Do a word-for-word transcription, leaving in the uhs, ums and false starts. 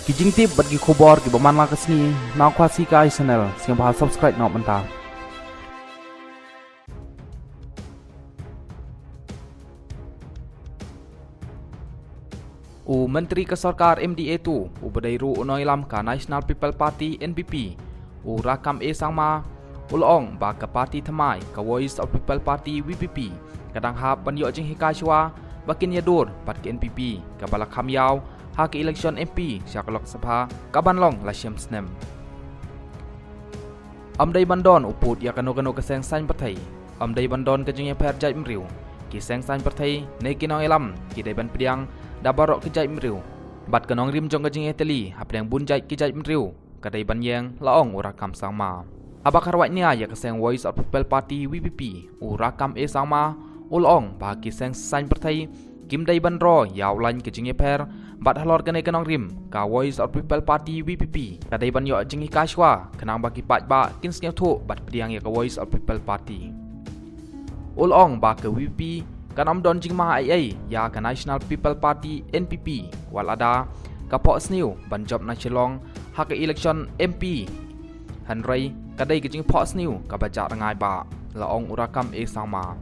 Ki jingtip bad ki khubor kiba man la ka sngi na Khasi Kai Channel, sngewbha subscribe noh mynta. U Myntri ka Sorkar M D A two, uba dei ruh u nongïalam ka National People Party, N P P, u Rakkam A Sangma, u la ong ba ka party thymmai ka Voice of People Party, V P P, ka dang hap ban ïoh jinghikai shuwa ba kin ïadur bad ka N P P kaba la kham ïaw ha ka election M P sha ka Lok Sabha kaban long la shi snem. Ym dei ban don u pud ïa kano kano ka seng saiñ pyrthei. Ym dei ban don ka jingïapher jaitbynriew. Ki seng saiñ pyrthei ne ki nongïalam ki dei ban pdiang da baroh ki jaitbynriew. Bad ka nongrim jong ka jingïatylli hapdeng bun jait ki jaitbynriew ka dei ban ïeng, la ong u Rakkam Sangma. Haba kyrpad nia ïa ka seng Voice of People Party, V P P, u Rakkam A Sangma u la ong ba ki seng saiñ pyrthei kim dei ban roi ïa u lain ka jingïapher, bad halor kane ka nongrim ka Voice of People Party, V P P, ka dei ban ïoh jinghikai shuwa khnang ba ki paidbah kin sngewthuh bad pdiang ïa ka Voice of People Party. U la ong ba ka V P P kan ym don jingma ei ei ïa ka National People Party, N P P, wat lada ka phohsniew ban jop na Shillong ha ka election M P. Hynrei ka dei ka jingphohsniew kaba jah rngai bah, la ong u Rakkam A Sangma.